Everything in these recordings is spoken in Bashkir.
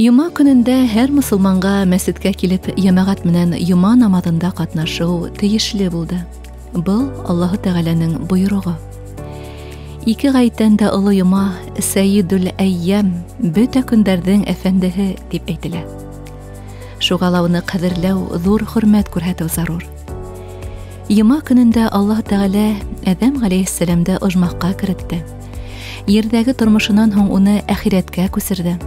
Йома көнөндә һәр мосолманға мәсеткә килеп йәмәғәт менән йома намаҙында ҡатнашыу тейешле булды. Был Аллаһы Тәғәләнең бойороғо. Ике ғәйеттән дә оло йома Сәйидул әййәм, бөтә көндәрҙең әфәндеһе тип әйтелә. Шуға ла уны ҡәҙерләү, ҙур хөрмәт күрһәтеү зарур. Йома көнөндә Аллаһ Тәғәлә Әҙәм ғәләйһиссәләмде ожмахҡа керетте. Ерҙәге тормошонан һуң уны әхирәткә күсерҙе.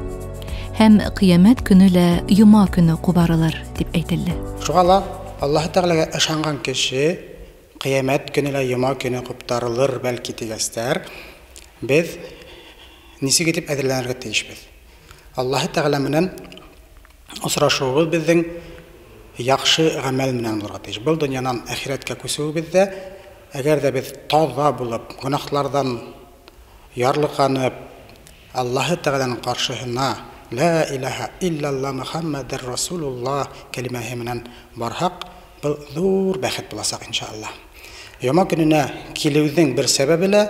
Һәм ҡиәмәт көнө лә йома көнө ҡубарылыр, тип әйтелде. Шуға ла Аллаһ Тәғәләгә ышанған кеше ҡиәмәт көнө лә йома көнө ҡуптарылыр бәлки тигәстәр, беҙ нисек итеп әҙерләнергә тейешбеҙ? Аллаһ Тәғәлә менән осрашыуыбыҙ беҙҙең яҡшы ғәмәл менән булырға тейеш. Был донъянан әхирәткә күсеүебеҙ ҙә, әгәр ҙә беҙ таҙа булып, гонаһларҙан ярлыҡанып, Аллаһ Тәғәләнең ҡаршыһына «Ла илаһа иллалла Мөхәммәдер Расулулла» кәлимәһе менән барһаҡ, был ҙур бәхет буласаҡ, иншалла. Йома көнөнә килеүҙең бер сәбәбе лә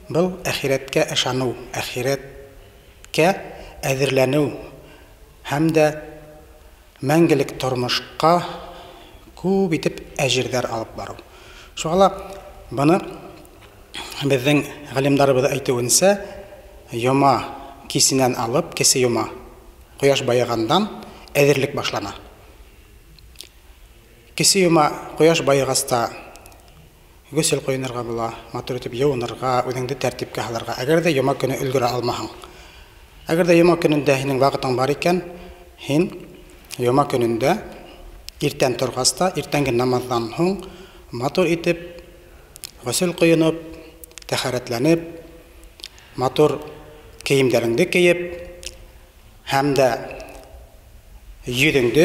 был әхирәткә ышаныу, әхирәткә әҙерләнеү һәм дә мәңгелек тормошҡа күп итеп әжерҙәр алып барыу. Шуға ла быны беҙҙең ғалимдарыбыҙ әйтеүенсә, йома кисенән алып, кесе йома, ҡояш байығандан әҙерлек башлана. Кесе йома ҡояш байығас та ғөсөл ҡойонорға була, матур итеп йыуынырға, үҙеңде тәртипкә һалырға. Әгәр ҙә йома көнө өлгөрә алмаһаң, әгәр ҙә йома көнөндә һинең ваҡытың бар икән, һин йома көнөндә иртән торғас та, иртәнге намаҙҙан һуң матур итеп ғөсөл ҡойоноп, тәһәрәтләнеп, матур кейемдәреңде кейеп, һәм дә йөҙөңдө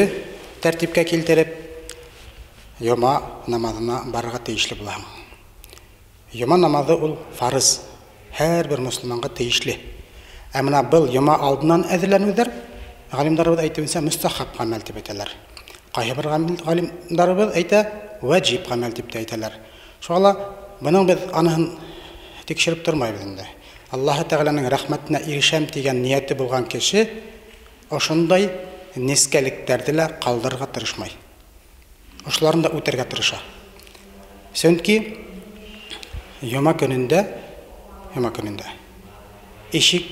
тәртипкә килтереп, йома намаҙына барырға тейешле булаһың. Йома намаҙы ул фарыз, һәр бер мосолманға тейешле. Ә бына был йома алдынан әҙерләнеүҙәр, ғалимдарыбыҙ әйтеүенсә, мөстәхәб ғәмәл тип әйтәләр. Ҡайһы бер ғалимдарыбыҙ әйтә, вәжиб ғәмәл тип тә әйтәләр. Шуға ла бының беҙ аныһын тикшереп тормайбыҙ инде. Аллаһы Тәғәләнең рәхмәтенә ирешәм тигән ниәте булған кеше ошондай нескәлектәрҙе лә ҡалдырырға тырышмай. Ошоларын да үтәргә тырыша. Сөнки йома көнөндә ишек,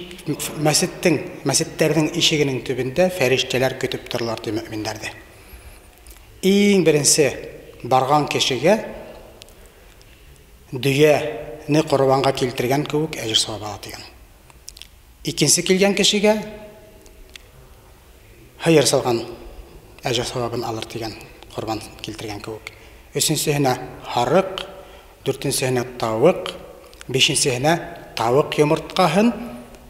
мәсеттең, мәсеттәрҙең ишегенең төбөндә фәрештәләр көтөп торалар ти мөминдәрҙе. Иң беренсе барған кешегә дөйәне ҡорбанға килтергән кеүек әжер сауап ала тигән. Икенсе килгән кешегә һыйыр салған әжер сауабын алыр тигән, ҡорбан килтергән кеүек. Өсөнсөһөнә һарыҡ, дүртенсеһенә тауыҡ, бишенсеһенә тауыҡ йомортҡаһын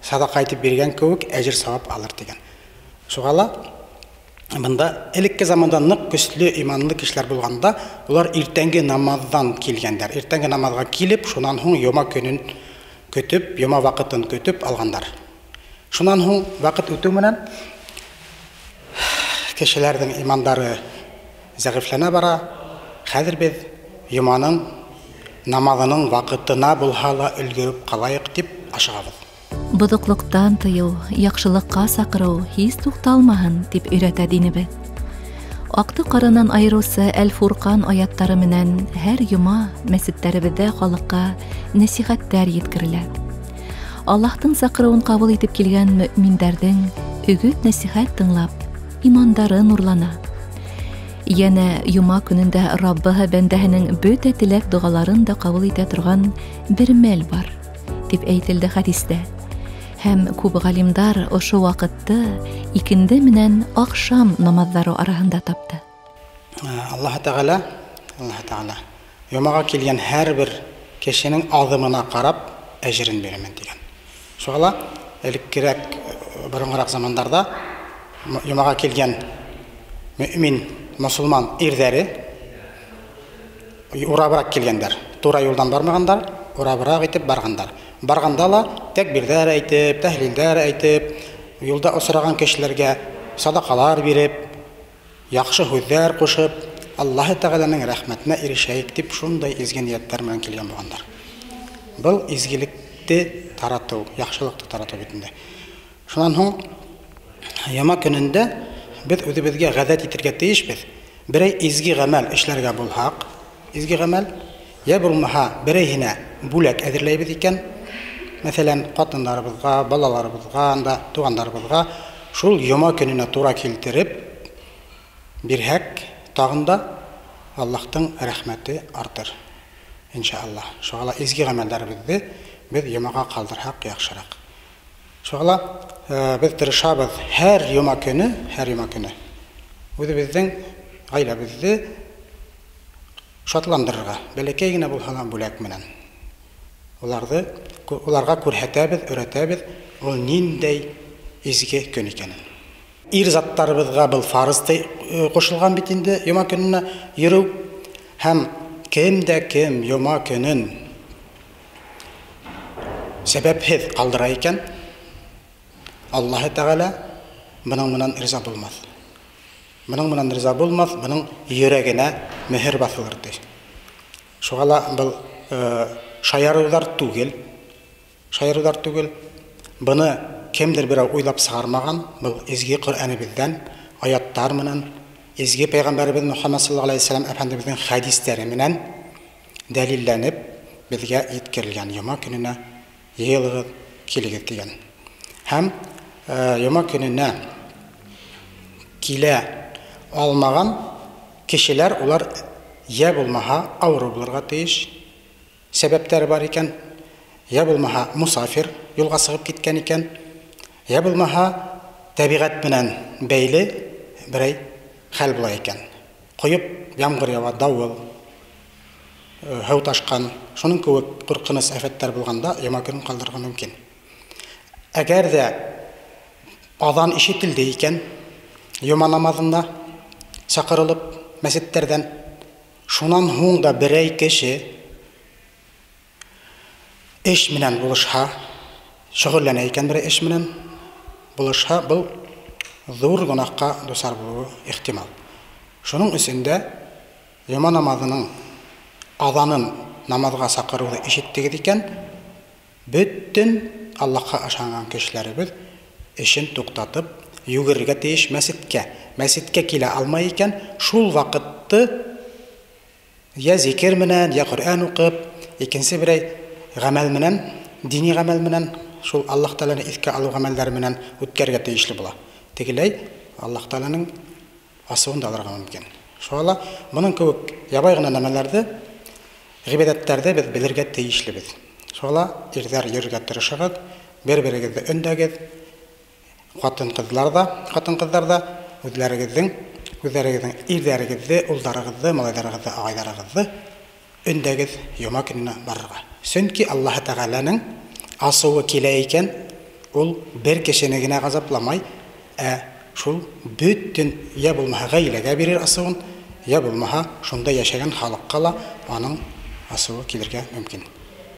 садаҡа итеп биргән кеүек әжер сауап алыр тигән. Шуға ла бында элекке заманда ныҡ көслө иманлы кешеләр булғанда, улар иртәнге намаҙҙан килгәндәр. Иртәнге намаҙға килеп, шунан һуң йома көнөн көтөп, йома ваҡытын көтөп алғандар. Шунан һуң ваҡыт үтеү менән кешеләрҙең имандары зәғифләнә бара. Хәҙер беҙ йоманың намаҙының ваҡытына булһа ла өлгөрөп ҡалайыҡ тип ашығабыҙ. Боҙоҡлоҡтан тыйыу, яҡшылыҡҡа саҡырыу һис туҡталмаһын, тип өйрәтә динебеҙ. Аҡты ҡаранан айырыусы Әл-Фурҡан аяттары менән һәр йома мәсеттәребеҙҙә халыҡҡа нәсихәттәр еткерелә. Аллаһтың саҡырыуын ҡабул итеп килгән мөминдәрҙең өгөт-нәсихәт тыңлап, имандары нурлана. Йәнә йома көнөндә Раббыһы бәндәһенең бөтә теләк доғаларын да ҡабул итә торған бер мәл бар, тип әйтелде хәдистә. Һәм күп ғалимдар ошо ваҡытты икенде менән аҡшам намаҙҙары араһында тапты. Аллаһ Тәғәлә йомаға килгән һәр бер кешенең аҙымына ҡарап әжерен бирәмен тигән. Шуға ла элеккерәк, боронғораҡ замандарҙа йомаға килгән мөмин, мосолман ирҙәре урабыраҡ килгәндәр, тура юлдан бармағандар, урабыраҡ итеп барғандар. Барғанда ла тәкбирҙәр әйтеп, тәһлилдәр әйтеп, юлда осраған кешеләргә садаҡалар биреп, яҡшы һүҙҙәр ҡушып, Аллаһы Тәғәләнең рәхмәтенә ирешәйек тип шундай изге ниәттәр менән килгән булғандар. Был изгелекте таратыу, яҡшылыҡты таратыу бит инде. Шунан һуң Йома көнөндә беҙ үҙебеҙгә ғәҙәт итергә тейешбеҙ. Берәй изге ғәмәл эшләргә булһаҡ, изге ғәмәл, йә булмаһа берәйһенә бүләк әҙерләйбеҙ икән, мәҫәлән, ҡатындарыбыҙға, балаларыбыҙға, анда туғандарыбыҙға шул йома көнөнә тура килтереп бирһәк, тағын да Аллаһтың рәхмәте артыр, иншаллаһ. Шуға ла изге ғәмәлдәребеҙҙе беҙ йомаға ҡалдырһаҡ яҡшыраҡ. Шуға ла беҙ тырышабыҙ һәр йома көнө, һәр йома көнө үҙебеҙҙең ғаиләбеҙҙе шатландырырға, бәләкәй генә булһа ла бүләк менән. Уларҙы уларға күрһәтәбеҙ, өйрәтәбеҙ, ул ниндәй изге көн икәнен. Ир заттарыбыҙға был фарыз ҡушылған бит инде йома көнөнә йөрөү, һәм кем дә кем йома көнөн сәбәпһеҙ ҡалдыра икән, Аллаһы Тәғәлә бының менән риза булмаҫ. Бының менән риза булмаҫ, бының йөрәгенә мөһөр баҫылыр ти. Шуға ла был шаярыуҙар түгел, шаярыуҙар түгел. Быны кемдер берәү уйлап сығармаған, был изге Ҡөрьәнебеҙҙән аяттар менән, изге пәйғәмбәребеҙ Мөхәммәд саллаллаһу алейһи ва сәлләм әфәндебеҙҙең хәдистәре менән дәлилләнеп беҙгә еткерелгән йома көнөнә йыйылығыҙ, килегеҙ тигән. Һәм йома көнөнә килә алмаған кешеләр, улар йә булмаһа ауырыу булырға тейеш, сәбәптәре бар икән, йә булмаһа мусафир, юлға сығып киткән икән, йә булмаһа тәбиғәт менән бәйле берәй хәл була икән. Ҡойоп ямғыр яуа, дауыл, һыу ташҡан, шуның кеүек ҡурҡыныс афәттәр булғанда йома көнөн ҡалдырырға мөмкин. Әгәр ҙә аҙан ишетелде икән, йома намаҙында саҡырылып мәсеттәрҙән, шунан һуң да берәй кеше эш менән булышһа, шөғөлләнә икән берәй эш менән булышһа, был ҙур гонаһҡа дусар булыуы ихтимал. Шуның өсөн дә йома намаҙының аҙанын намаҙға саҡырыуҙы ишеттегеҙ икән, бөтөн Аллаһҡа ышанған кешеләребеҙ эшен туҡтатып йүгерергә тейеш мәсеткә. Мәсеткә килә алмай икән, шул ваҡытты йә зикер менән, йә Ҡөрьән уҡып, икенсе берәй ғәмәл менән, дини ғәмәл менән, шул Аллаһ Тәғәләне иҫкә алыу ғәмәлдәре менән үткәрергә тейешле була. Тегеләй Аллаһ Тәғәләнең асыуын да алырға мөмкин. Шуға ла бының кеүек ябай ғына нәмәләрҙе, ғибәҙәттәрҙе беҙ белергә тейешлебеҙ. Шуға ла ирҙәр йөрөргә тырышығыҙ, бер-берегеҙҙе өндәгеҙ, ҡатын-ҡыҙҙар да, ҡатын-ҡыҙҙар да үҙҙәрегеҙҙең, үҙҙәрегеҙҙең ирҙәрегеҙҙе, улдарығыҙҙы, малайҙарығыҙҙы, ағайҙарығыҙҙы өндәгеҙ йома көнөнә барырға. Сөнки Аллаһы Тәғәләнең асыуы килә икән, ул бер кешене генә ғазапламай, ә шул бөтөн йә булмаһа ғаиләгә бирер асыуын, йә булмаһа шунда йәшәгән халыҡҡа ла аның асыуы килергә мөмкин.